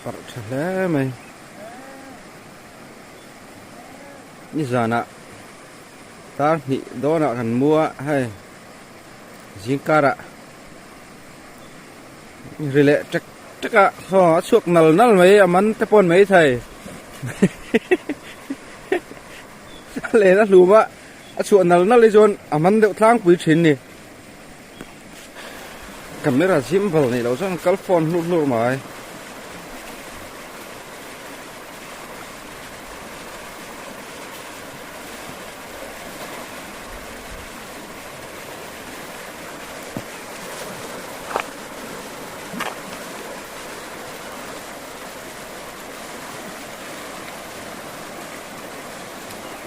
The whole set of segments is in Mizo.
Parh tha hle mai. Nizanah tar hnih dawnah kan mu a hei zingkarah ri leh tek tek a saw a chhuak nal nal mai a man te pawh an mai thei a len a hlum a a chhuah nal nal hi chuan a man deuh tlangpui thin a ni. Camera gimbal nih loh chuan kal phone hlur hlur mai.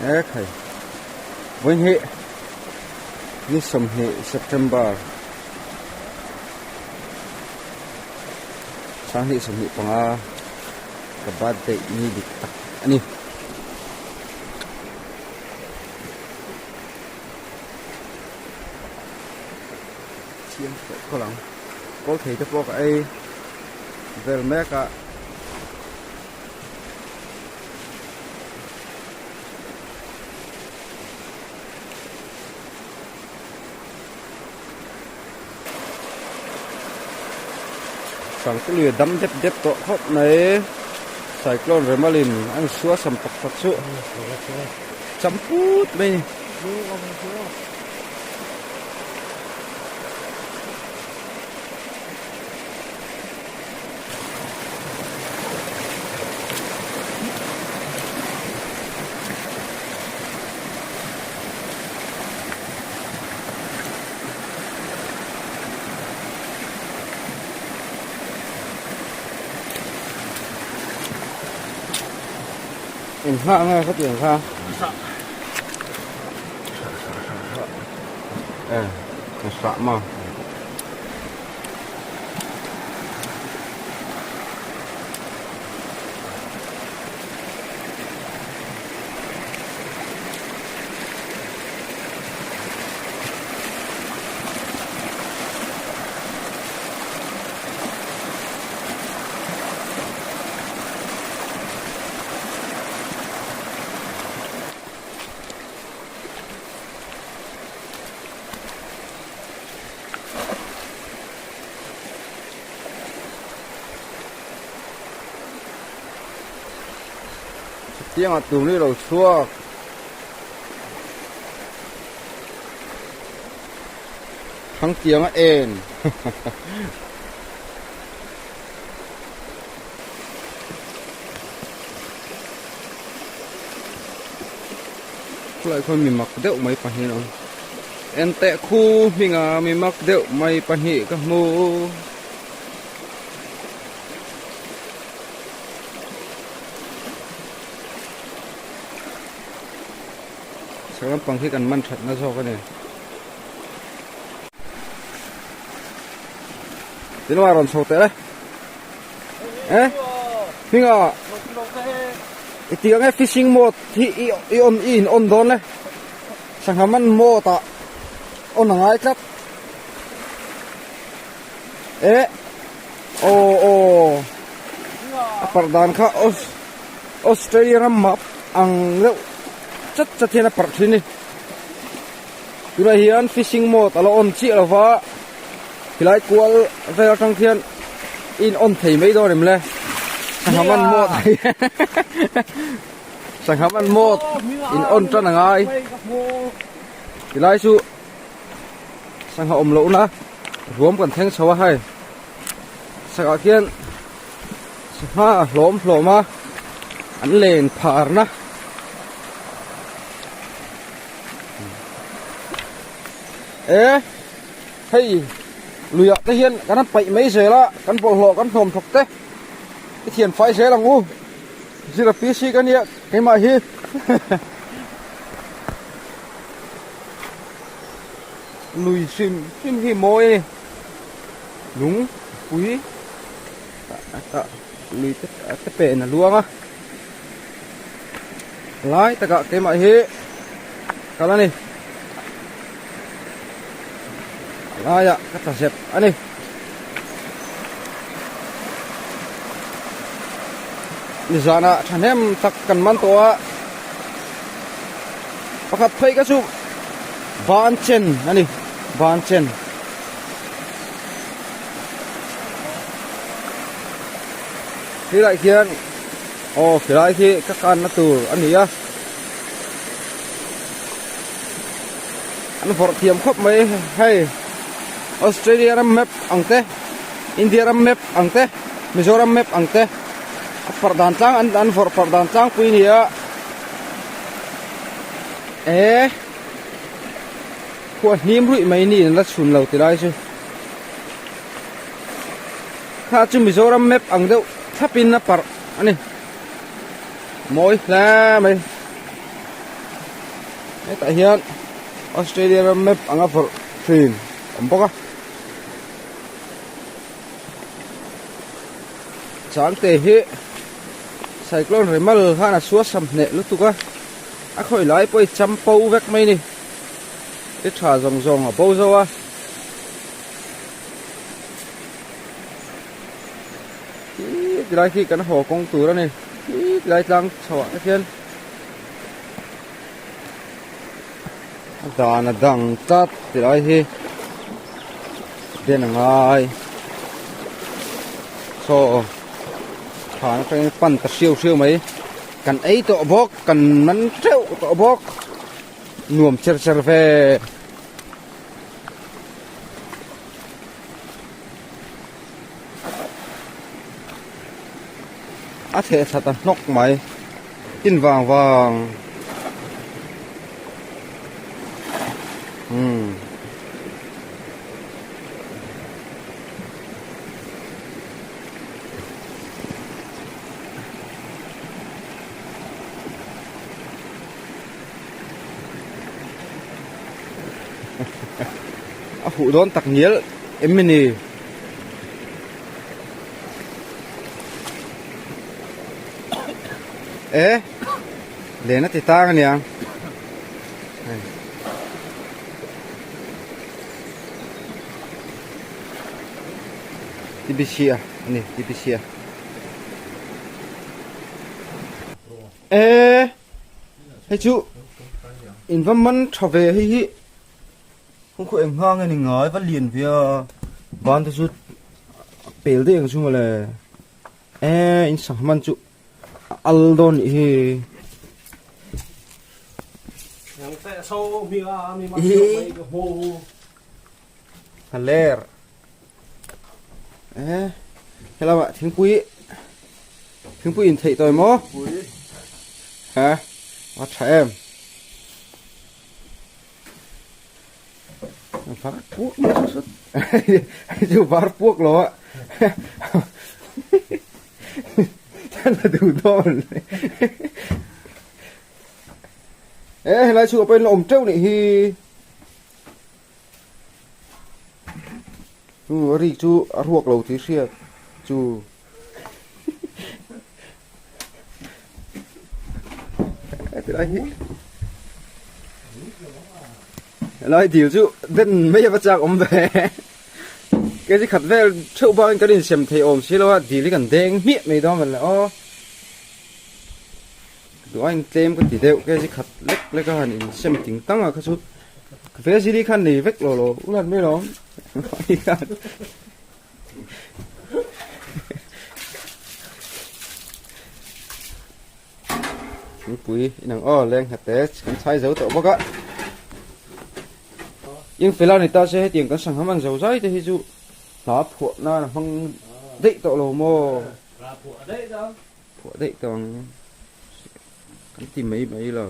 E khai vawi hnih ni 20 September 2025 ka birthday ni dik tak a ni. Chiang tawh khawl ang kawl thei te pawh ka ei vel mek a. Sangtului a dam dep dep tawh khawp mai cyclone remalin a insual sam tak tak chu cham put mai a ni. Eng nghah nge ka tih ang kha e sah maw. Tiangah tur ni lo chhuak. Thang tianga en. Khulai khuan mi mak deuh mai pahnih an awm. Enteh khu hminga mi mak deuh mai pahnih ka hmu. Chhak lampang hi kan man thatna zawk a ni. Tinua rawn chho teh le. Eh? Hminga i ti ang e fishing mode hi i i on i in on dawn le. Sangha man mode ah on a ngai tlat. Eh aw aw a parh dan kha Australia ram map ang deuh chat chat hian a parh thin a ni. Tunah hian fishing mode a la on chiah lo va tilai kual vel atang khian in on thei mai dawn em le sangha man mode sangha man mode in on tan a ngai tilai chu sangha awm lohna ruam kan thleng chho a hei sakah khian sangha a hlawm hlawm a an len pharna. E hei luiah te hian kan han paih mai zel a kan bawlhhlawh kan hnawm thawk te i thian fai zel ang u zira PC ka nia keimah hi lui hrim hrim hi mawi a ni lung pui tah lui te te pen a luang a lai takah keimah hi kal a ni a laiah ka tla zep a ni. Nizanah thahnem tak kan man tawh a, pakhat phei kha chu ban chen a ni, ban chen. Helaiah hian aw helai hi ka kanna tur a ni a, an vawrh thiam khawp mai hei Australia ram map ang te India ram map ang te Mizoram map ang te a parh dan tlang an an vawrh parh dan tlangpui a ni a eh khuah hnim ruih mai niin an la chhun lo ti lai chu. Kha chu Mizoram map ang deuh thlapin a parh a ni. Mawi hle mai. Hetah hian Australia ram map anga vawrh thin a awm bawk a. Changte hi cyclone Remal khan a suasam hneh lutuk a, a khawi lai pawh hi champo vek mai a ni. I tha zawng zawng a bo zo a. Khi tilai khi kan haw kawng tur a ni khi tilai tlang chho ah te khian a dan a dang tlat tilai hi den a ngai saw thlan atangin pan ta hriau hriau mai kan ei tawh bawk kan man teuh tawh bawk nuam cher cher ve. A theh thla ta hnawk mai tin vang vang umm A huh dawn tak ngial em ni? E len a ti tang ania. TBC a ani TBC a. E hei chu in va man tha ve hei hi kawng khaw eng nghang nge ni ngai va lian ve a ban te chu a pel daih ang chu mawle e in sangha man chu a al dawn nih hi. A ler e helama thingpui thingpui in theih tawh maw ha a tha em var puak mai chu sut chu var puak lo a la duh dawn e helai chhungah pawh in la awm teuh nih hi. Chu a rik chu a ruak lo tih hriat chu helai hi helai dil chu den mai ava chak awm ve kg khat vel theuh bangin kan insem thei awm si lo a dil hi kan deng hmiah mai dawn a ni aw. Duh aiin tlem ka ti deuh kg khat lek lek a han insem ting tang a kha chu ve zili khan nei vek lo lo u lan mai lo thingpui inang aw leng nghat te kan chhai zo tawh bawk a eng fel a ni ta se hetiang kan sangha man zo zai te hi chu hla phuah nan a hmang daih tawh lo maw. Phuah daih tawh ang kan ti mai mai lo.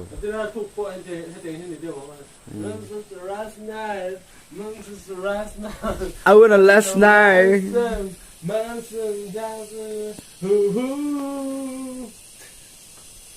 I wanna last night.